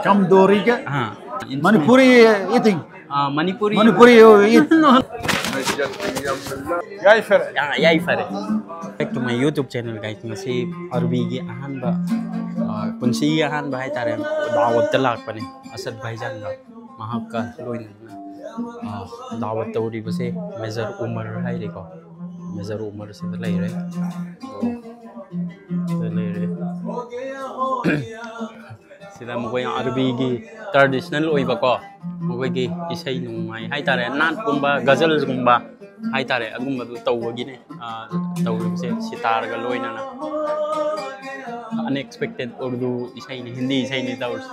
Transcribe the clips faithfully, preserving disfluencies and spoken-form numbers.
Kamdori ke? हाँ, Manipuri eating. हाँ, Manipuri Manipuri you eat. हाँ, यही फर्क है। Back to my YouTube channel, guys. ꯉꯁꯤ ꯑꯔꯕꯤꯒꯤ ꯑꯍꯥꯟꯕ, ꯑ, ꯄꯨꯟꯁꯤꯒꯤ ꯑꯍꯥꯟꯕ ꯍꯥꯏꯇꯥꯔꯦ, ꯗꯥꯋꯠꯇ ꯂꯥꯛꯄꯅꯦ ꯑꯁꯗ ꯚꯥꯏꯖꯥꯟꯒ꯫ ꯃꯍꯥꯛꯀ ꯂꯣꯏꯅꯅ, ꯑ, ꯗꯥꯋꯠ ꯇꯧꯔꯤꯕꯁꯦ ꯃꯦꯖꯔ ꯎꯃꯔ ꯍꯥꯏꯔꯦꯀꯣ꯫ ꯃꯦꯖꯔ ꯎꯃꯔ ꯁꯤꯗ ꯂꯩꯔꯦ꯫ ꯁꯤꯗ ꯂꯩꯔꯦ꯫ ꯁꯤꯗ ꯃꯈꯣꯏ ꯑꯔꯕꯤꯒꯤ traditional ꯑꯣꯏꯕꯀꯣ, ꯃꯈꯣꯏꯒꯤ ꯏꯁꯩ ꯅꯣꯡꯃꯥꯏ ꯍꯥꯏꯇꯥꯔꯦ, ꯅꯥꯠꯀꯨꯝꯕ, ꯒꯖꯜꯁꯒꯨꯝꯕ ꯍꯥꯏꯇꯥꯔꯦ, ꯑꯗꯨꯝꯕꯗꯨ ꯇꯧꯕꯒꯤꯅꯦ, ꯑ, ꯇꯧꯔꯤꯕꯁꯦ ꯁꯤꯇꯥꯔꯒ ꯂꯣꯏꯅꯅ꯫ Unexpected Urdu ꯏꯁꯩꯅꯤ, ꯍꯤꯟꯗꯤ ꯏꯁꯩꯅꯤ ꯇꯧꯔꯤꯁꯦ꯫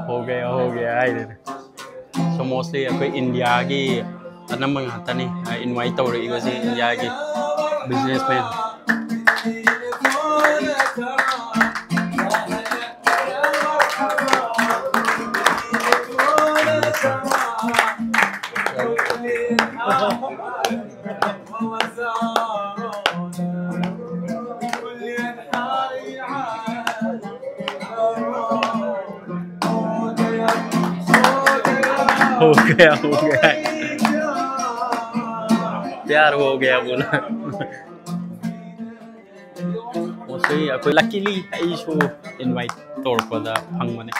ꯍꯣ ꯒꯌꯥ, ꯍꯣ ꯒꯌꯥ ꯍꯥꯏꯔꯦꯅꯦ꯫ So mostly ꯑꯩꯈꯣꯏ ꯏꯟꯗꯤꯌꯥꯒꯤ ꯑꯅꯝꯕ ꯉꯥꯛꯇꯅꯤ, ꯑ, invite ꯇꯧꯔꯛꯏꯕꯁꯦ, ꯏꯟꯗꯤꯌꯥꯒꯤ businessman꯫ हो गया, हो गया। प्यार हो गया बोला। ꯃꯣꯁꯂꯤ ꯑꯩꯈꯣꯏ ꯂꯛꯀꯤꯂꯤ ꯑꯩꯁꯨ ꯏꯟꯚꯥꯏꯠ ꯇꯧꯔꯛꯄꯗ ꯐꯪꯕꯅꯦ꯫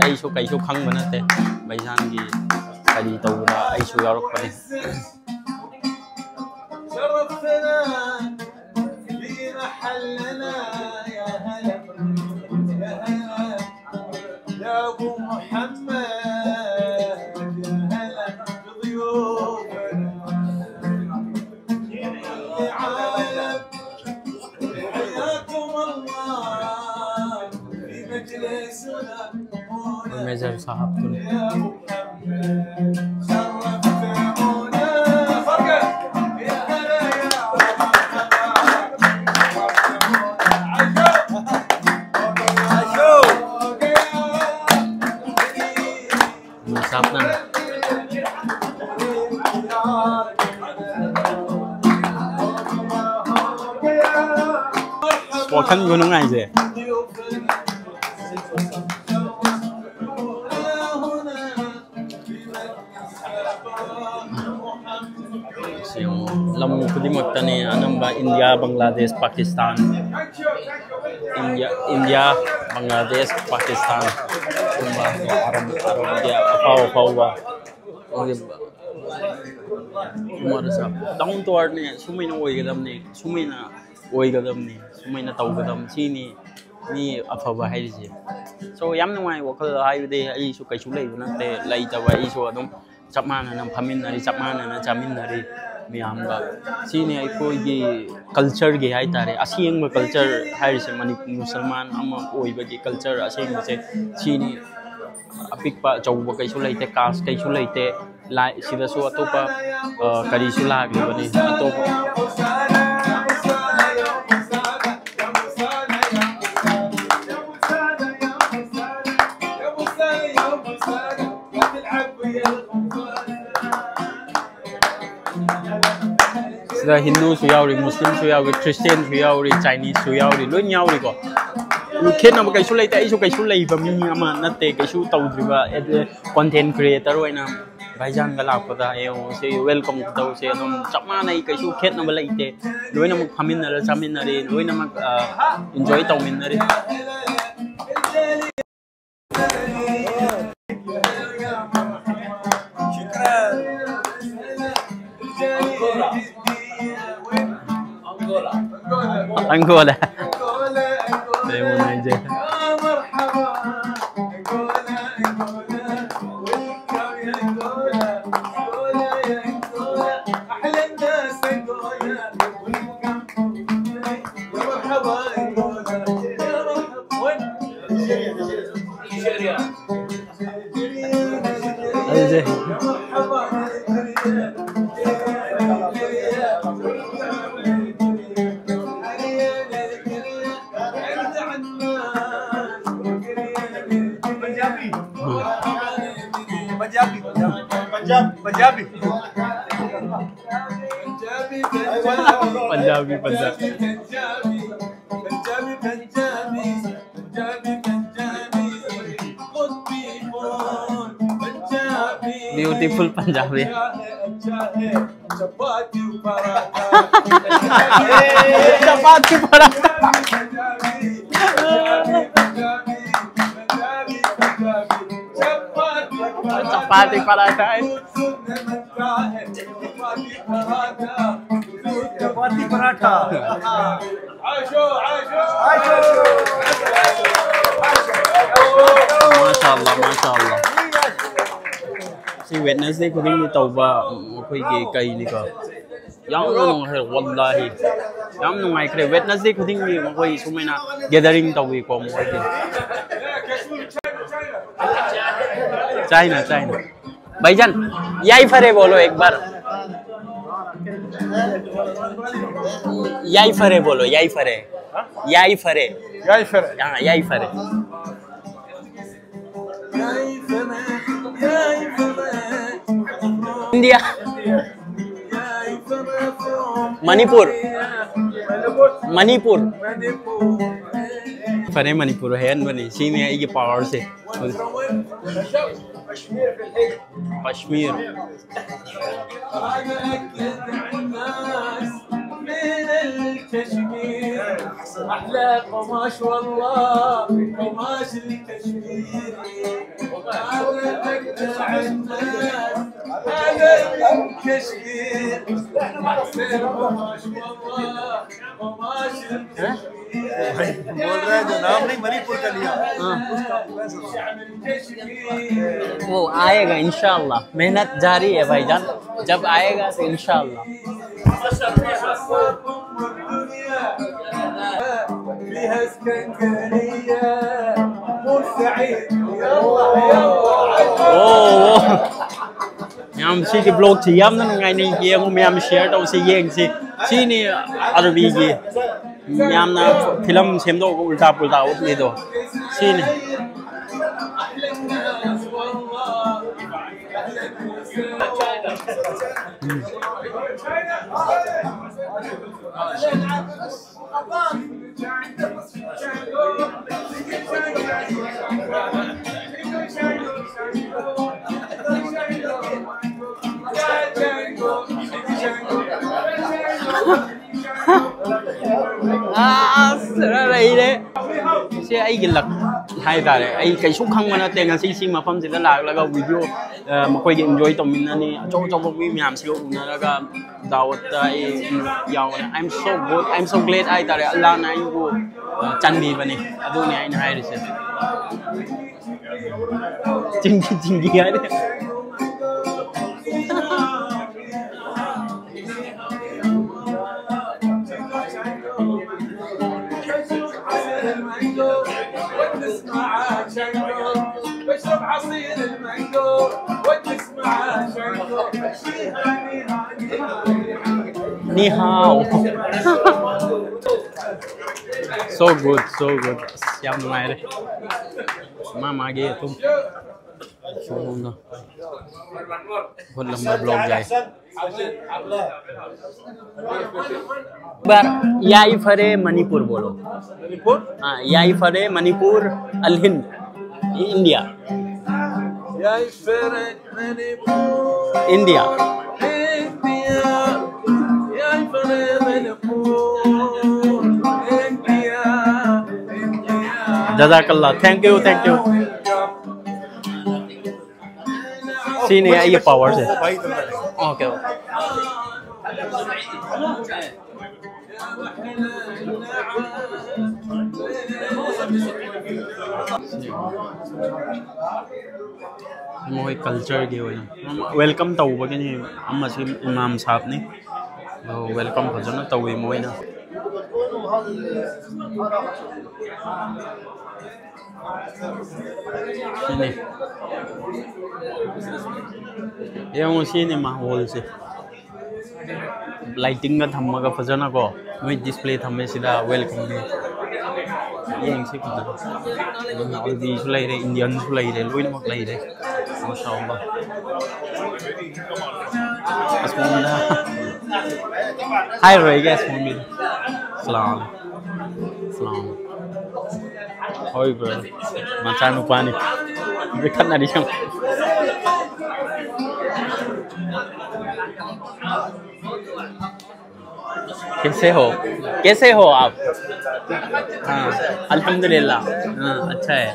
ꯑꯩꯁꯨ ꯀꯩꯁꯨ ꯈꯪꯕ ꯅꯠꯇꯦ, ꯕꯩꯖꯥꯟꯒꯤ ꯀꯔꯤ ꯇꯧꯕꯗ ꯑꯩꯁꯨ ꯌꯥꯎꯔꯛꯄꯅꯦ꯫ ꯃꯦꯖꯔ ꯁꯥꯍꯕꯇꯨꯅꯤ꯫ ꯁꯥꯍꯕꯅ꯫ ꯋꯥꯈꯜ ꯈꯨꯅꯨꯡꯉꯥꯏꯁꯦ꯫ ꯌꯦꯡꯉꯣ, ꯂꯝ ꯈꯨꯗꯤꯡꯃꯛꯇꯅꯤ ꯑꯅꯝꯕ, India, Bangladesh, Pakistan, India, India, Bangladesh, Pakistan ꯒꯨꯝꯕ, ꯑꯔꯕ, ꯑꯔꯕꯒꯤ ꯑꯐꯥꯎ ꯑꯐꯥꯎꯕ, ꯗꯥꯎꯟ ꯇꯨ ꯑꯔꯠꯅꯦ, ꯁꯨꯃꯥꯏꯅ ꯑꯣꯏꯒꯗꯕꯅꯤ, ꯁꯨꯃꯥꯏꯅ ꯑꯣꯏꯒꯗꯕꯅꯤ, ꯁꯨꯃꯥꯏꯅ ꯇꯧꯒꯗꯕꯅꯤ, ꯁꯤꯅꯤ ꯃꯤ ꯑꯐꯕ ꯍꯥꯏꯔꯤꯁꯦ꯫ ꯁꯣ ꯌꯥꯝ ꯅꯨꯡꯉꯥꯏ ꯋꯥꯈꯜ, ꯍꯥꯏꯕꯗꯤ ꯑꯩꯁꯨ ꯀꯩꯁꯨ ꯂꯩꯕ ꯅꯠꯇꯦ, ꯂꯩꯇꯕ ꯑꯩꯁꯨ ꯑꯗꯨꯝ ꯆꯞ ꯃꯥꯟꯅꯅ ꯐꯝꯃꯤꯟꯅꯔꯤ, ꯆꯞ ꯃꯥꯟꯅꯅ ꯆꯥꯃꯤꯟꯅꯔꯤ ꯃꯌꯥꯝꯒ꯫ ꯁꯤꯅꯤ ꯑꯩꯈꯣꯏꯒꯤ ꯀꯜꯆꯔꯒꯤ ꯍꯥꯏꯇꯥꯔꯦ, ꯑꯁꯦꯡꯕ ꯀꯜꯆꯔ ꯍꯥꯏꯔꯤꯁꯦ, ꯃꯅꯤꯄꯨꯔ ꯃꯨꯁꯜꯃꯥꯟ ꯑꯃ ꯑꯣꯏꯕꯒꯤ ꯀꯜꯆꯔ ꯑꯁꯦꯡꯕꯁꯦ ꯁꯤꯅꯤ꯫ ꯑꯄꯤꯛꯄ ꯑꯆꯧꯕ ꯀꯩꯁꯨ ꯂꯩꯇꯦ, ꯀꯥꯁ ꯀꯩꯁꯨ ꯂꯩꯇꯦ꯫ ꯂꯥꯏ ꯁꯤꯗꯁꯨ ꯑꯇꯣꯞꯄ, ꯑ, ꯀꯔꯤꯁꯨ ꯂꯥꯛꯂꯤꯕꯅꯤ, ꯑꯇꯣꯞꯄ꯫ ꯁꯤꯗ ꯍꯤꯟꯗꯨꯁꯨ ꯌꯥꯎꯔꯤ, ꯃꯨꯁꯂꯤꯝꯁꯨ ꯌꯥꯎꯔꯤ, ꯈ꯭ꯔꯤꯁꯇꯤꯌꯥꯟꯁꯨ ꯌꯥꯎꯔꯤ, ꯆꯥꯏꯅꯤꯁꯁꯨ ꯌꯥꯎꯔꯤ, ꯂꯣꯏ ꯌꯥꯎꯔꯤꯀꯣ꯫ ꯈꯦꯠꯅꯕ ꯀꯩꯁꯨ ꯂꯩꯇꯦ꯫ ꯑꯩꯁꯨ ꯀꯩꯁꯨ ꯂꯩꯕ ꯃꯤ ꯑꯃ ꯅꯠꯇꯦ, ꯀꯩꯁꯨ ꯇꯧꯗ꯭ꯔꯤꯕ꯫ ꯀꯣꯟꯇꯦꯟ ꯀ꯭ꯔꯤꯌꯦꯇꯔ ꯑꯣꯏꯅ ꯚꯥꯏꯖꯥꯟꯒ ꯂꯥꯛꯄꯗ ꯌꯦꯡꯉꯣ, ꯁꯤ ꯋꯦꯜꯀꯝ ꯈꯨꯇꯧꯁꯦ ꯑꯗꯨꯝ ꯆꯞ ꯃꯥꯟꯅꯩ, ꯀꯩꯁꯨ ꯈꯦꯠꯅꯕ ꯂꯩꯇꯦ꯫ ꯂꯣꯏꯅꯃꯛ ꯐꯝꯃꯤꯟꯅꯔ ꯆꯥꯃꯤꯟꯅꯔꯤ, ꯂꯣꯏꯅꯃꯛ ꯏꯟꯖꯣꯏ ꯇꯧꯃꯤꯟꯅꯔꯤ꯫ Angola. Dai, mo na, J. Punjabi, Punjabi. Punjabi, Punjabi. Beautiful Punjabi. Chapati paratha. Chapati paratha. Chapati paratha. Mashallah, mashallah. ꯁꯤ Wednesday ꯈꯨꯗꯤꯡꯒꯤ ꯇꯧꯕ ꯃꯈꯣꯏꯒꯤ ꯀꯩꯅꯤꯀꯣ? ꯌꯥꯝꯅ ꯅꯨꯡꯉꯥꯏꯈ꯭ꯔꯦ, ꯋꯥꯜꯂꯥꯍꯤ꯫ ꯌꯥꯝ ꯅꯨꯡꯉꯥꯏꯈ꯭ꯔꯦ꯫ Wednesday ꯈꯨꯗꯤꯡꯒꯤ ꯃꯈꯣꯏ ꯁꯨꯃꯥꯏꯅ gathering ꯇꯧꯏꯀꯣ ꯃꯈꯣꯏꯒꯤ꯫ China, China. भाईजान, ꯌꯥꯏꯐꯔꯦ बोलो एक बार. ꯌꯥꯏꯐꯔꯦ बोलो, ꯌꯥꯏꯐꯔꯦ. ꯌꯥꯏꯐꯔꯦ. ꯌꯥꯏꯐꯔꯦ. हाँ, ꯌꯥꯏꯐꯔꯦ. India. Manipur. Manipur. ꯐꯔꯦ, ꯃꯅꯤꯄꯨꯔ ꯍꯦꯟꯕꯅꯤ꯫ ꯁꯤꯅꯤ ꯑꯩꯒꯤ power ꯁꯦ. ꯀꯥꯁꯃꯤꯔ. बोल रहा है जो नाम नहीं, मणिपुर का लिया. हाँ. वो आएगा इंशाल्लाह, मेहनत जारी है भाईजान, जब आएगा तो इंशाल्लाह. ꯌꯥꯝ ꯁꯤꯒꯤ vlog ꯁꯤ ꯌꯥꯝꯅ ꯅꯨꯡꯉꯥꯏꯅ ꯌꯦꯡꯉꯨ ꯃꯌꯥꯝ, share ꯇꯧꯁꯤ, ꯌꯦꯡꯁꯤ. ꯁꯤꯅꯤ ꯑꯔꯕꯤꯒꯤ ꯌꯥꯝꯅ film ꯁꯦꯝꯗꯣꯛꯑꯒ ꯎꯜꯇꯥ ꯄꯨꯜꯇꯥ ꯎꯠꯂꯤꯗꯣ ꯁꯤꯅꯤ. ꯑꯁ ꯂꯩꯔꯦ꯫ ꯁꯤ ꯑꯩꯒꯤ ꯂꯛ ꯍꯥꯏꯇꯥꯔꯦ꯫ ꯑꯩ ꯀꯩꯁꯨ ꯈꯪꯕ ꯅꯠꯇꯦ꯫ ꯉꯁꯤ ꯁꯤ ꯃꯐꯝꯁꯤꯗ ꯂꯥꯛꯂꯒ ꯚꯤꯗꯤꯑꯣ ꯃꯈꯣꯏꯒ ꯏꯟꯖꯣꯏ ꯇꯧꯃꯤꯟꯅꯅꯤ꯫ ꯑꯆꯧ ꯑꯆꯧꯕ ꯃꯤ ꯃꯌꯥꯝꯁꯤꯒ ꯎꯅꯔꯒ ꯗꯥꯋꯠꯇ ꯑꯩ ꯌꯥꯎꯕꯅꯦ꯫ I am so good, I am so glad ꯍꯥꯏꯇꯥꯔꯦ꯫ ꯑꯜꯂꯥꯅ ꯑꯩꯕꯨ ꯆꯥꯟꯕꯤꯕꯅꯤ꯫ ꯑꯗꯨꯅꯤ ꯑꯩꯅ ꯍꯥꯏꯔꯤꯁꯦ꯫ ꯆꯤꯡꯒꯤ ꯆꯤꯡꯒꯤ ꯍꯥꯏꯔꯦ꯫ Ni hao. So good, so good. ꯑꯁ, ꯌꯥꯝ ꯅꯨꯡꯉꯥꯏꯔꯦ꯫ ꯃꯥ ꯃꯥꯒꯤ ꯑꯗꯨꯝ ꯁꯣꯝꯗ ꯍꯣꯠꯂꯝꯕ ꯕ꯭ꯂꯣꯛ ꯌꯥꯏ꯫ ꯕꯥꯔ, ꯌꯥꯏ ꯐꯔꯦ ꯃꯅꯤꯄꯨꯔ ꯕꯣꯂꯣ꯫ ꯃꯅꯤꯄꯨꯔ? हाँ, ꯌꯥꯏ ꯐꯔꯦ ꯃꯅꯤꯄꯨꯔ, ꯑꯜ ꯍꯤꯟꯗ, ꯏꯟꯗꯤꯌꯥ꯫ ꯌꯥꯏ ꯐꯔꯦ ꯃꯅꯤꯄꯨꯔ꯫ ꯏꯟꯗꯤꯌꯥ꯫ ꯏꯟꯗꯤꯌꯥ꯫ ꯌꯥꯏ ꯐꯔꯦ ꯃꯅꯤꯄꯨꯔ꯫ ꯏꯟꯗꯤꯌꯥ꯫ ꯏꯟꯗꯤꯌꯥ꯫ ꯖꯖꯥꯀꯜꯂꯥ꯫ Thank you, thank you꯫ ꯁꯤꯅꯦ ꯑꯩꯒꯤ ꯄꯋꯥꯔꯁꯦ꯫ Okay, okay. ꯃꯣꯏ ꯀꯜꯆꯔꯒꯤ ꯑꯣꯏꯅ ꯋꯦꯜꯀꯝ ꯇꯧꯕꯒꯤꯅꯤ꯫ ꯑꯃꯁꯤ ꯏꯃꯥꯝ ꯁꯥꯕꯅꯤ꯫ ꯑꯗꯣ ꯋꯦꯜꯀꯝ ꯐꯖꯅ ꯇꯧꯋꯤ ꯃꯣꯏꯅ꯫ ꯁꯤꯅꯤ꯫ ꯌꯦꯡꯉꯨ, ꯁꯤꯅꯤ ꯃꯥꯍꯣꯜꯁꯦ꯫ ꯂꯥꯏꯇꯤꯡꯒ ꯊꯝꯃꯒ ꯐꯖꯅꯀꯣ, ꯃꯣꯏ ꯗꯤꯁꯄ꯭ꯂꯦ ꯊꯝꯃꯦ ꯁꯤꯗ, ꯋꯦꯜꯀꯝꯒꯤ꯫ ꯌꯦꯡꯁꯤ ꯐꯖꯅ꯫ ꯑꯗꯨꯅ ꯑꯣꯜꯕꯤꯁꯨ ꯂꯩꯔꯦ, ꯏꯟꯗꯤꯌꯟꯁꯨ ꯂꯩꯔꯦ, ꯂꯣꯏꯅꯃꯛ ꯂꯩꯔꯦ꯫ ꯃꯥꯁꯥ ꯑꯜꯂꯥ꯫ ꯑꯁꯣꯝꯗ ꯍꯥꯏꯔꯔꯣꯏꯒꯦ, ꯑꯁꯣꯝꯒꯤꯗ꯫ ꯁꯂꯥꯝ꯫ ꯁꯂꯥꯝ꯫ ꯍꯣꯏ, ꯕ꯭ꯔꯣ꯫ ꯃꯆꯥꯅꯨꯄꯥꯅꯤ꯫ ꯈꯠꯅꯔꯤ ꯌꯦꯡꯉꯨ꯫ कैसे हो? कैसे हो आप? हाँ, अल्हम्दुलिल्लाह। हाँ, अच्छा है।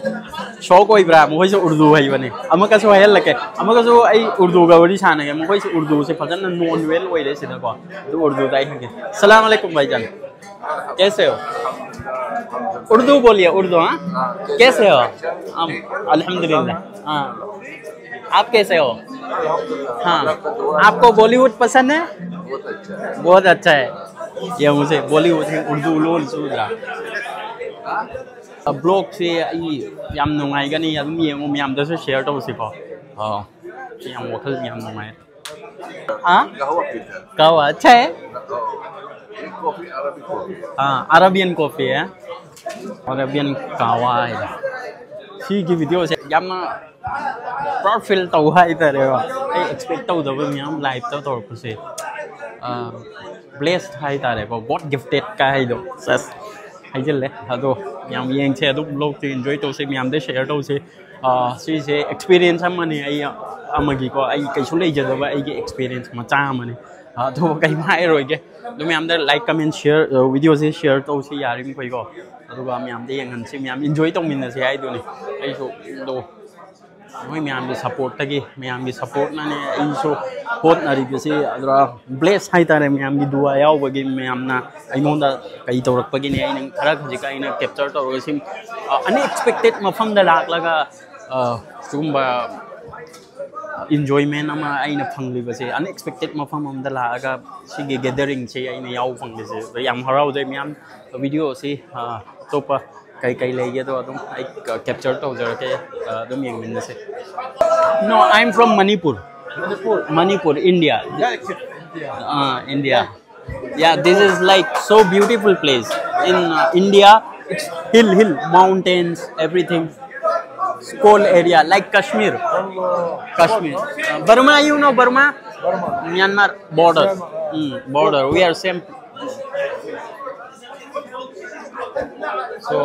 ꯁꯣꯛ ꯑꯣꯏꯕ꯭ꯔꯥ? ꯃꯈꯣꯏꯁꯨ ꯎꯔꯗꯨ ꯍꯩꯕꯅꯤ꯫ ꯑꯃꯒꯁꯨ ꯍꯥꯏꯍꯜꯂꯛꯀꯦ꯫ ꯑꯃꯒꯁꯨ ꯑꯩ ꯎꯔꯗꯨꯒ ꯋꯥꯔꯤ ꯁꯥꯟꯅꯒꯦ꯫ ꯃꯈꯣꯏꯁꯨ ꯎꯔꯗꯨꯁꯦ ꯐꯖꯅ ꯅꯣꯟ ꯋꯦꯜ ꯑꯣꯏꯔꯦ ꯁꯤꯗꯀꯣ꯫ ꯑꯗꯨ ꯎꯔꯗꯨꯗ ꯑꯩ ꯍꯪꯒꯦ꯫ ꯁꯂꯥꯝ ꯑꯂꯩꯀꯨꯝ ꯚꯥꯏꯖꯥꯟ꯫ कैसे हो? उर्दू बोलिए, उर्दू, हाँ? कैसे हो? हम अल्हम्दुलिल्लाह। हाँ। आप कैसे हो? हाँ। आपको बॉलीवुड पसंद है? बहुत अच्छा है। ये मुझे बॉलीवुड है, उर्दू लोल सूझ रहा। ब्लॉग से ꯌꯥꯝ ꯅꯨꯡꯉꯥꯏꯒꯅꯤ, ꯑꯗꯨꯝ ꯌꯦꯡꯉꯨ, ꯃꯌꯥꯝꯗꯁꯨ ꯁꯦꯌꯔ ꯇꯧꯁꯤꯀꯣ꯫ ꯑꯥ, ꯌꯥꯝ ꯋꯥꯈꯜ ꯌꯥꯝ ꯅꯨꯡꯉꯥꯏ꯫ हाँ? कहवा पीता है। कहवा अच्छा है। ये कॉफी, अरबी कॉफी है। हाँ, अरेबियन कॉफी है। अरेबियन कहवा है। ꯁꯤꯒꯤ ꯚꯤꯗꯤꯑꯣꯁꯦ ꯌꯥꯝꯅ ꯄ꯭ꯔꯥꯎꯗ ꯐꯤꯜ ꯇꯧꯕ ꯍꯥꯏꯇꯥꯔꯦꯀꯣ꯫ ꯑꯩ ꯑꯦꯛꯁꯄꯦꯛ ꯇꯧꯗꯕ ꯃꯌꯥꯝ ꯂꯥꯏꯐꯇ ꯇꯧꯔꯛꯄꯁꯦ꯫ ꯕ꯭ꯂꯦꯁ ꯍꯥꯏꯇꯥꯔꯦꯀꯣ, ꯒꯣꯗ ꯒꯤꯐꯇꯦꯠꯀ ꯍꯥꯏꯗꯣ꯫ ꯁꯦꯁ, ꯍꯥꯏꯖꯤꯜꯂꯦ꯫ ꯑꯗꯣ ꯌꯥꯝ ꯌꯦꯡꯁꯦ, ꯑꯗꯨꯝ ꯕ꯭ꯂꯣꯒꯁꯦ ꯏꯟꯖꯣꯏ ꯇꯧꯁꯦ, ꯃꯌꯥꯝꯗ ꯁꯦꯌꯔ ꯇꯧꯁꯦ꯫ ꯑꯥ, ꯁꯤꯁꯦ ꯑꯦꯛꯁꯄꯤꯔꯤꯌꯦꯟꯁ ꯑꯃꯅꯤ ꯑꯩ ꯑꯃꯒꯤꯀꯣ, ꯑꯩ ꯀꯩꯁꯨ ꯂꯩꯖꯗꯕ ꯑꯩꯒꯤ ꯑꯦꯛꯁꯄꯤꯔꯤꯌꯦꯟꯁ ꯃꯆꯥ ꯑꯃꯅꯤ꯫ ꯑꯥ, ꯑꯗꯨꯕꯨ ꯀꯩꯝ ꯍꯥꯏꯔꯣꯏꯒꯦ꯫ ꯑꯗꯨ ꯃꯌꯥꯝꯗ ꯂꯥꯏꯛ, ꯀꯃꯦꯟ, ꯁꯤꯌꯔ, ꯚꯤꯗꯤꯑꯣꯁꯦ ꯁꯤꯌꯔ ꯇꯧꯁꯤ ꯌꯥꯔꯤꯃꯈꯩꯀꯣ꯫ ꯑꯗꯨꯒ ꯃꯌꯥꯝꯗ ꯌꯦꯡꯍꯟꯁꯤ, ꯃꯌꯥꯝ ꯏꯟꯖꯣꯏ ꯇꯧꯃꯤꯟꯅꯁꯤ ꯍꯥꯏꯗꯨꯅꯤ꯫ ꯑꯩꯁꯨ ꯑꯗꯣ ꯅꯣꯏ ꯃꯌꯥꯝꯒꯤ ꯁꯞꯄꯣꯔꯠꯇꯒꯤ, ꯃꯌꯥꯝꯒꯤ ꯁꯞꯄꯣꯔꯠꯅꯅꯦ ꯑꯩꯁꯨ ꯍꯣꯠꯅꯔꯤꯕꯁꯤ꯫ ꯑꯗꯨꯒ ꯕ꯭ꯂꯦꯁ ꯍꯥꯏꯇꯥꯔꯦ, ꯃꯌꯥꯝꯒꯤ ꯗꯨꯋꯥ ꯌꯥꯎꯕꯒꯤ, ꯃꯌꯥꯝꯅ ꯑꯩꯉꯣꯟꯗ ꯀꯩ ꯇꯧꯔꯛꯄꯒꯤꯅꯦ꯫ ꯑꯩꯅ ꯈꯔ ꯍꯧꯖꯤꯛ ꯑꯩꯅ ꯀꯦꯞꯆꯔ ꯇꯧꯔꯒ ꯁꯤ ꯑꯟꯑꯦꯛꯁꯄꯦꯛꯇꯦꯠ ꯃꯐꯝꯗ ꯂꯥꯛꯂꯒ, ꯑ, ꯁꯤꯒꯨꯝꯕ ꯏꯟꯖꯣꯏꯃꯦꯟ ꯑꯃ ꯑꯩꯅ ꯐꯪꯂꯤꯕꯁꯦ, ꯑꯟꯑꯦꯛꯁꯄꯦꯛꯇꯦꯠ ꯃꯐꯝ ꯑꯃꯗ ꯂꯥꯛꯑꯒ ꯁꯤꯒꯤ ꯒꯦꯗꯔꯤꯡꯁꯦ ꯑꯩꯅ ꯌꯥꯎꯕ ꯐꯪꯕꯁꯦ ꯌꯥꯝ ꯍꯔꯥꯎꯖꯩ꯫ ꯃꯌꯥꯝ ꯚꯤꯗꯤꯑꯣꯁꯤ, ꯑ, ꯑꯇꯣꯞꯄ ꯀꯩ ꯀꯩ ꯂꯩꯒꯦꯗꯣ ꯑꯗꯨꯝ ꯑꯩ ꯀꯦꯞꯆꯔ ꯇꯧꯖꯔꯛꯀꯦ, ꯑ, ꯑꯗꯨꯝ ꯌꯦꯡꯃꯤꯟꯅꯁꯦ꯫ No, I am from Manipur. Manipur? Manipur, India. Yeah, it's India. Uh, India. Yeah, this is like so beautiful place. In, uh, India, it's hill, hill, mountains, everything. It's cold area, like Kashmir. Kashmir. Uh, Burma, you know Burma? Burma. Myanmar border. Burma. Mm, border. We are same. So,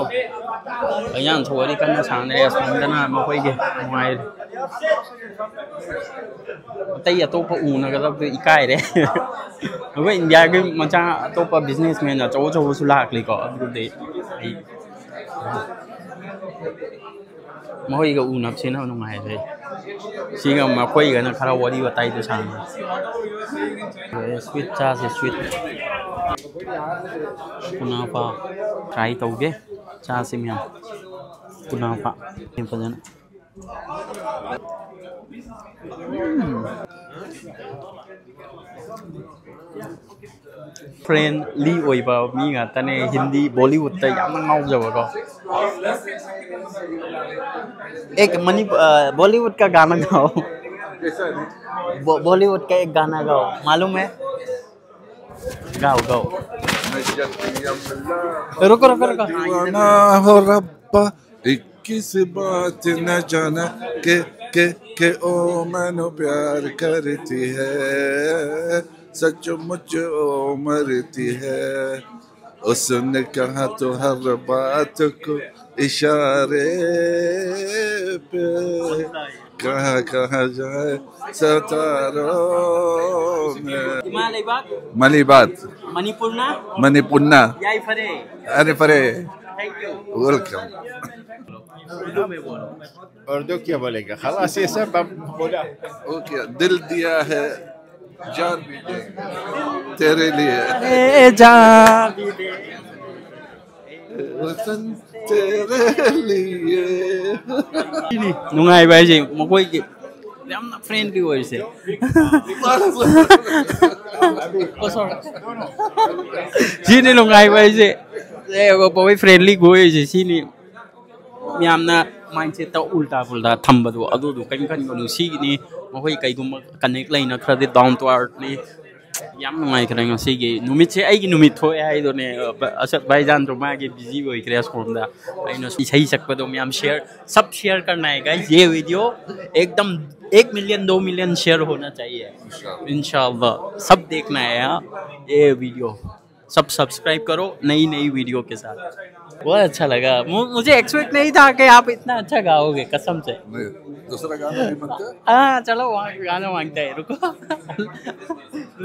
ꯑꯩꯅꯁꯨ ꯋꯥꯔꯤ ꯀꯟꯅ ꯁꯥꯟꯅꯔꯦ꯫ ꯑꯁꯣꯝꯗꯅ ꯃꯈꯣꯏꯒꯤ ꯅꯨꯡꯉꯥꯏ-, ꯑꯇꯩ ꯑꯇꯣꯞꯄ ꯎꯅꯒꯗꯕꯗꯣ ꯏꯀꯥꯏꯔꯦ꯫ ꯑꯩꯈꯣꯏ ꯏꯟꯗꯤꯌꯥꯒꯤ ꯃꯆꯥ ꯑꯇꯣꯞꯄ ꯕꯤꯖꯤꯅꯦꯁꯃꯦꯟ ꯑꯆꯧ ꯑꯆꯧꯕꯁꯨ ꯂꯥꯛꯂꯤꯀꯣ, ꯑꯗꯨꯗꯤ ꯑꯩ ꯃꯈꯣꯏꯒ ꯎꯅꯕꯁꯤꯅ ꯅꯨꯡꯉꯥꯏꯔꯦ꯫ ꯁꯤꯒ ꯃꯈꯣꯏꯒꯅ ꯈꯔ ꯋꯥꯔꯤ ꯋꯥꯇꯥꯏꯗꯣ ꯁꯥꯟꯅ꯫ ꯁ꯭ꯋꯤꯠ ꯆꯥꯁꯦ, ꯁ꯭ꯋꯤꯠ꯫ ꯀꯨꯅꯥꯐꯥ ꯇ꯭ꯔꯥꯏ ꯇꯧꯒꯦ꯫ ꯆꯥꯁꯦ ꯃꯌꯥꯝ꯫ ꯀꯨꯅꯥꯐꯥ ꯐꯖꯅ꯫ ꯐ꯭ꯔꯦꯟꯂꯤ ꯑꯣꯏꯕ ꯃꯤ ꯉꯥꯛꯇꯅꯦ꯫ ꯍꯤꯟꯗꯤ, ꯕꯣꯂꯤꯋꯨꯗꯇ ꯌꯥꯝꯅ ꯉꯥꯎꯖꯕꯀꯣ꯫ एक मणिप- अ, बॉलीवुड का गाना गाओ। बॉ- बॉलीवुड का एक गाना गाओ, मालूम है? गाओ, गाओ। रुको, रुको, रुको। दीवाना हो रब्बा, इक्कीस बात न जाना के, के, के ओ मैनू प्यार करती है, सचमुच ओ मरती है। उसने कहा तो हर बात को इशारे पे, कहाँ कहाँ जाए सितारों में। Malay ba? Malay ba? Manipur na? Manipur na. Yai fare. Are fare. Thank you. Welcome. Urdu क्या बोलेगा? खलास, ये सब अब बोला। ओके, दिल दिया है, जान भी देंगे तेरे लिए। ए जान भी दे। वतन तेरे लिए। ꯅꯨꯡꯉꯥꯏꯕ ꯍꯥꯏꯁꯦ ꯃꯈꯣꯏꯒꯤ ꯌꯥꯝꯅ ꯐ꯭ꯔꯦꯟꯂꯤ ꯑꯣꯏꯔꯤꯁꯦ꯫ Oh, sorry. ꯁꯤꯅꯤ ꯅꯨꯡꯉꯥꯏꯕ ꯍꯥꯏꯁꯦ꯫ ꯑꯦ, ꯄꯋꯦ ꯐ꯭ꯔꯦꯟꯂꯤ ꯑꯣꯏꯔꯤꯁꯦ ꯁꯤꯅꯤ꯫ ꯃꯌꯥꯝꯅ ꯃꯥꯏꯟꯁꯦꯠꯇ ꯎꯜꯇꯥ ꯄꯨꯜꯇꯥ ꯊꯝꯕꯗꯣ ꯑꯗꯨꯗꯣ ꯀꯔꯤꯝ ꯈꯟꯒꯅꯨ꯫ ꯁꯤꯒꯤꯅꯤ ꯃꯈꯣꯏ ꯀꯩꯒꯨꯝꯕ ꯀꯅꯦꯛ ꯂꯩꯅꯈ꯭ꯔꯗꯤ down to earthꯅꯤ꯫ ꯌꯥꯝ ꯅꯨꯡꯉꯥꯏꯈ꯭ꯔꯦ ꯉꯁꯤꯒꯤ ꯅꯨꯃꯤꯠꯁꯦ, ꯑꯩꯒꯤ ꯅꯨꯃꯤꯠ ꯊꯣꯛꯑꯦ ꯍꯥꯏꯗꯨꯅꯦ꯫ ꯑꯁꯠ ꯚꯥꯏꯖꯥꯟꯁꯨ ꯃꯥꯒꯤ ꯕꯤꯖꯤ ꯑꯣꯏꯈ꯭ꯔꯦ ꯑꯁꯣꯝꯗ꯫ ꯑꯩꯅ ꯏꯁꯩ ꯁꯛꯄꯗꯣ ꯃꯌꯥꯝ ꯁꯦꯌꯔ, सब शेयर करना है गाइस। ये वीडियो एकदम एक मिलियन दो मिलियन शेयर होना चाहिए। इंशाल्लाह सब देखना है, हाँ, ये वीडियो। सब सब्सक्राइब करो नई नई वीडियो के साथ। बहुत अच्छा लगा। मु-, मुझे एक्सपेक्ट नहीं था कि आप इतना अच्छा गाओगे, कसम से। नहीं, दूसरा गाना नहीं बनता। हाँ, चलो वहाँ गाना मांगते हैं, रुको।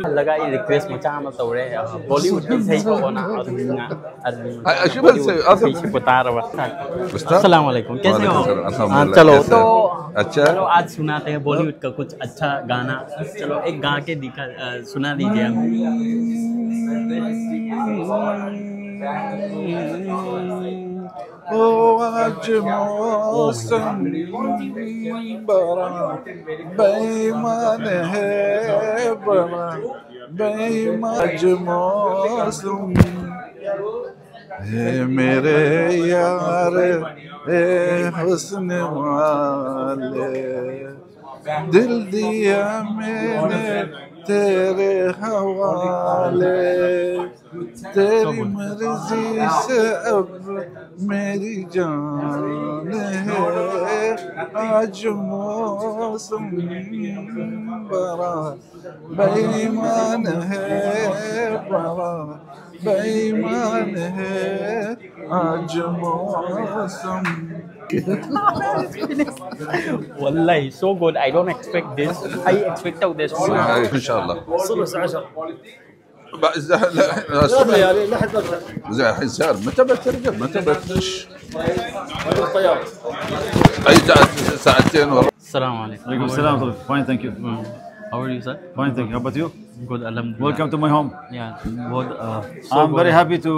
लगा ये रिक्वेस्ट मचा मत हो रहे हैं। बॉलीवुड की सही को होना और दुनिया, और दुनिया। आ, अशी बोल से, असं- पीछे बता रहा। उस्ताद? अस्सलाम वालेकुम, कैसे हो? वालेकुम सलाम, अल्हम्दुलिल्लाह, हाँ, चलो कैसे तो हो? अच्छा। चलो आज सुनाते हैं बॉलीवुड का कुछ अच्छा गाना। चलो एक गा के दिखा, अ, सुना दीजिए आप। او آج موسم برا بیمان ہے، برا بیمان۔ آج موسم ہے میرے یار، اے حسن والے، دل دیا میں نے تیرے حوالے۔ تیری مرضی سے اب میری جان ہے، آج موسم برا بیمان ہے، برا بیمان ہے، آج موسم۔ والله so good. I don't expect this. I expect this. ان شاء الله. صلوا الساعة عشرة. لا، لا، لا، لا، لا، لا، لا. زي حسار، متى بترجع؟ متى بتش؟ الطيارة. اي ساعة، ساعتين ورا. السلام عليكم. وعليكم السلام. Fine, thank you. How are you, sir? Fine, thank you. How about you? Good, الحمد لله. Welcome to my home. Yeah, बहुत, uh, so I'm very good. happy to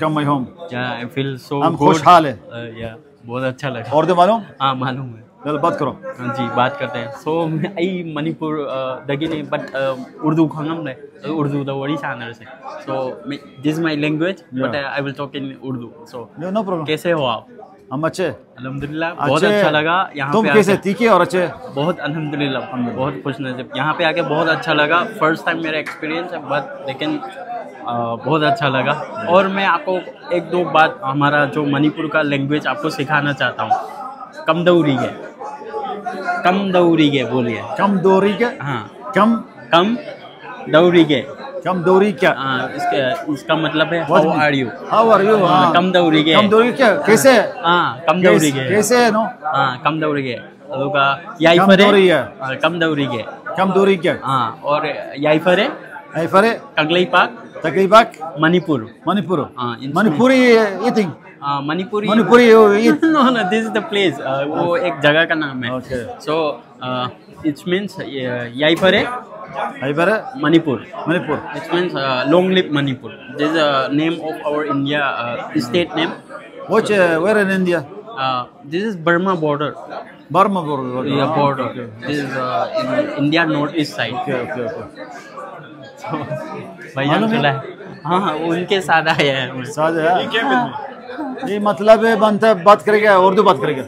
come my home. Yeah, I feel so हम good. खुशहाल है। Uh, yeah, बहुत अच्छा लगा। और दे मालूम? हाँ, मालूम है। चलो बात करो। हाँ जी, बात करते हैं। So मैं आई Manipur, uh, दगिने, but, uh, Urdu खंगम ने, उर्दू द वड़ी सानर से। So मैं, this is my language, but, Yeah. uh, I will talk in Urdu. So No, no problem. कैसे हो आप? हम अच्छे। अल्हम्दुलिल्लाह, बहुत अच्छा लगा यहाँ तुम पे कैसे? आके। तीखे और अच्छे? बहुत अल्हम्दुलिल्लाह, बहुत खुश नसीब। यहाँ पे आके बहुत अच्छा लगा। फर्स्ट टाइम मेरा एक्सपीरियंस है, बट लेकिन, अ, बहुत अच्छा लगा। और मैं आपको एक दो बात, हमारा जो मणिपुर का लैंग्वेज, आपको सिखाना चाहता हूँ। कम दौरी के, कम दौरी के बोलिए। कम दौरी के? हाँ, कम कम दौरी के। ꯀꯝꯗꯧꯔꯤꯒꯦ? ꯑꯥ, इसका इसका मतलब है What how mean? Are you? How are you? ꯑꯥ, ꯀꯝꯗꯧꯔꯤꯒꯦ? ꯀꯝꯗꯧꯔꯤꯒꯦ? कैसे? ꯑꯥ, ꯀꯝꯗꯧꯔꯤꯒꯦ? कैसे है, no? ꯑꯥ, ꯀꯝꯗꯧꯔꯤꯒꯦ? ꯑꯗꯨꯒ ꯌꯥꯏꯐꯔꯦ? ꯀꯝꯗꯧꯔꯤꯒꯦ? ꯑꯥ, ꯀꯝꯗꯧꯔꯤꯒꯦ? ꯀꯝꯗꯧꯔꯤꯒꯦ? ꯑꯥ, और ꯌꯥꯏꯐꯔꯦ? ꯌꯥꯏꯐꯔꯦ? ꯀꯪꯂꯩꯄꯥꯛ? ꯀꯪꯂꯩꯄꯥꯛ? ꯃꯅꯤꯄꯨꯔ? ꯃꯅꯤꯄꯨꯔ? ꯑꯥ, in Manipuri eating? हाँ, Manipuri. Manipuri you eat? No, no, this is the place. वो एक जगह का नाम है। Okay. So, uh, it means, uh, याइफरे, ꯌꯥꯏꯐꯔꯦ? Manipur. Manipur. It means, uh, long live Manipur. This is the name of our India, uh, state name. Which, uh, where in India? Uh, this is Burma border. Burma border. Yeah, Ah, border. Okay, okay. This is, uh, in India north east side. Okay, okay, okay. भाईजान मालूम है? चला है। हाँ, हाँ, उनके साथ आए हैं। साथ है? ये मतलब है, बनता है, बात करेगा, उर्दू बात करेगा।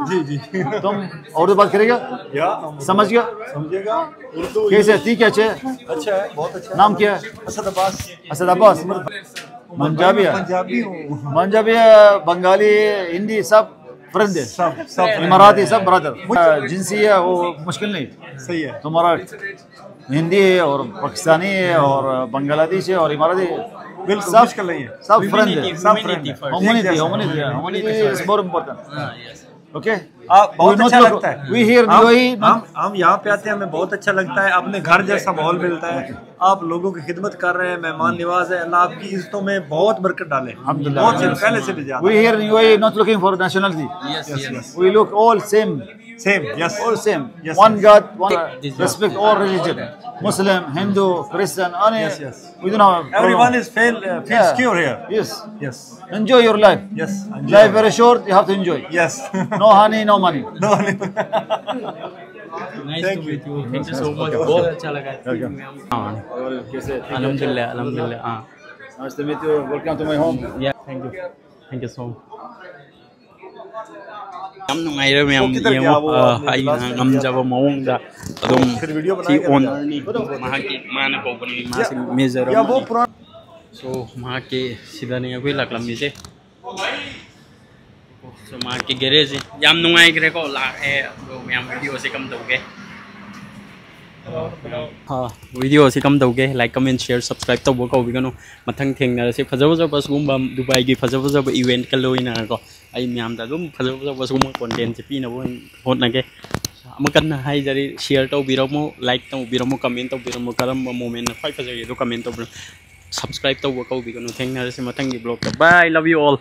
जी जी। तुम उर्दू बात करेगा? या समझ गया? समझेगा। उर्दू कैसे? ठीक है, अच्छे। अच्छा है, बहुत अच्छा। नाम क्या है? असद अब्बास। असद अब्बास। पंजाबी है? पंजाबी हूँ। पंजाबी है, बंगाली, हिंदी, सब फ्रेंड है। सब सब इमाराती, सब ब्रदर। जिंसी है, वो मुश्किल नहीं। सही है। तुम्हारा हिंदी है और पाकिस्तानी है और बांग्लादेशी है और इमाराती है। बिल्कुल सब मुश्किल नहीं है। सब फ्रेंड है। सब फ्रेंड है। Humanity, humanity, humanity is more important. Okay? आप बहुत We not अच्छा look- लगता है। We here in हम, U A E, not- हम हम यहाँ पे आते हैं, हमें बहुत अच्छा लगता है। अपने घर जैसा माहौल मिलता है। आप लोगों की खिदमत कर रहे हैं, मेहमान नवाज है। अल्लाह आपकी इज्जतों में बहुत बरकत डाले। बहुत से पहले से भी ज्यादा। We here in U A E not looking for nationality. Yes, yes. We look all same. Same, yes. All same. Yes, One yes. God, one This respect all religion. Muslim, Hindu, Christian, any. Yes, yes. We don't have Everyone problem. Is feel uh, feels Yeah. Secure here. Yes. Yes. Enjoy your life. Yes. Life very short, you have to enjoy. Yes. No honey, no money. No, no. Nice to meet you. Thank you so much. बहुत अच्छा लगा। अलहमदिल्ला, अलहमदिल्ला। हाँ। Nice to meet you. Welcome to my home. Yeah, thank you. Thank you so much. ꯌꯥꯝ ꯅꯨꯡꯉꯥꯏꯔꯦ ꯃꯌꯥꯝ꯫ ꯌꯦꯡꯉꯣ, ꯑ, ꯑꯩꯅ ꯉꯝꯖꯕ ꯃꯑꯣꯡꯗ ꯑꯗꯨꯝ ꯁꯤ ꯑꯣꯅꯔꯅꯤ꯫ ꯃꯍꯥꯛꯀꯤ, ꯃꯥꯅ ꯀꯧꯕꯅꯤ, ꯃꯥꯁꯤ ꯃꯦꯖꯔ ꯑꯃꯅꯤ꯫ So, ꯃꯍꯥꯛꯀꯤ ꯁꯤꯗꯅꯤ ꯑꯩꯈꯣꯏ ꯂꯥꯛꯂꯝꯃꯤꯁꯦ꯫ So, ꯃꯍꯥꯛꯀꯤ ꯒꯦꯔꯦꯖꯁꯤ ꯌꯥꯝ ꯅꯨꯡꯉꯥꯏꯈ꯭ꯔꯦꯀꯣ, ꯂꯥꯛꯑꯦ꯫ ꯑꯗꯣ ꯃꯌꯥꯝ ꯚꯤꯗꯤꯑꯣꯁꯦ ꯀꯝꯗꯧꯒꯦ? ꯚꯤꯗꯤꯑꯣꯁꯤ ꯀꯝꯗꯧꯒꯦ? Like, comment, share, subscribe ꯇꯧꯕ ꯀꯥꯎꯕꯤꯒꯅꯨ꯫ ꯃꯊꯪ ꯊꯦꯡꯅꯔꯁꯤ꯫ ꯐꯖ ꯐꯖꯕ ꯁꯤꯒꯨꯝꯕ ꯗꯨꯕꯥꯏꯒꯤ ꯐꯖ ꯐꯖꯕ ꯏꯚꯦꯟꯠꯀ ꯂꯣꯏꯅꯔꯒꯀꯣ, ꯑꯩ ꯃꯌꯥꯝꯗ ꯑꯗꯨꯝ ꯐꯖ ꯐꯖꯕ ꯁꯤꯒꯨꯝꯕ ꯀꯣꯟꯇꯦꯟꯁꯦ ꯄꯤꯅꯕ ꯑꯣꯏꯅ ꯍꯣꯠꯅꯒꯦ꯫ ꯑꯃꯨꯛ ꯍꯟꯅ ꯍꯥꯏꯖꯔꯤ, ꯁꯤꯌꯔ ꯇꯧꯕꯤꯔꯝꯃꯣ, ꯂꯥꯏꯛ ꯇꯧꯕꯤꯔꯝꯃꯣ, ꯀꯃꯦꯟ ꯇꯧꯕꯤꯔꯝꯃꯣ, ꯀꯔꯝꯕ ꯃꯣꯃꯦꯟꯅ ꯈ꯭ꯋꯥꯏ ꯐꯖꯒꯦꯗꯣ ꯀꯃꯦꯟ ꯇꯧꯕꯤꯔꯝꯃꯣ꯫ ꯁꯕꯁꯀ꯭ꯔꯥꯏꯕ ꯇꯧꯕ ꯀꯥꯎꯕꯤꯒꯅꯨ꯫ ꯊꯦꯡꯅꯔꯁꯤ ꯃꯊꯪꯒꯤ ꯕ꯭ꯂꯣꯛꯇ꯫ Bye, love you all.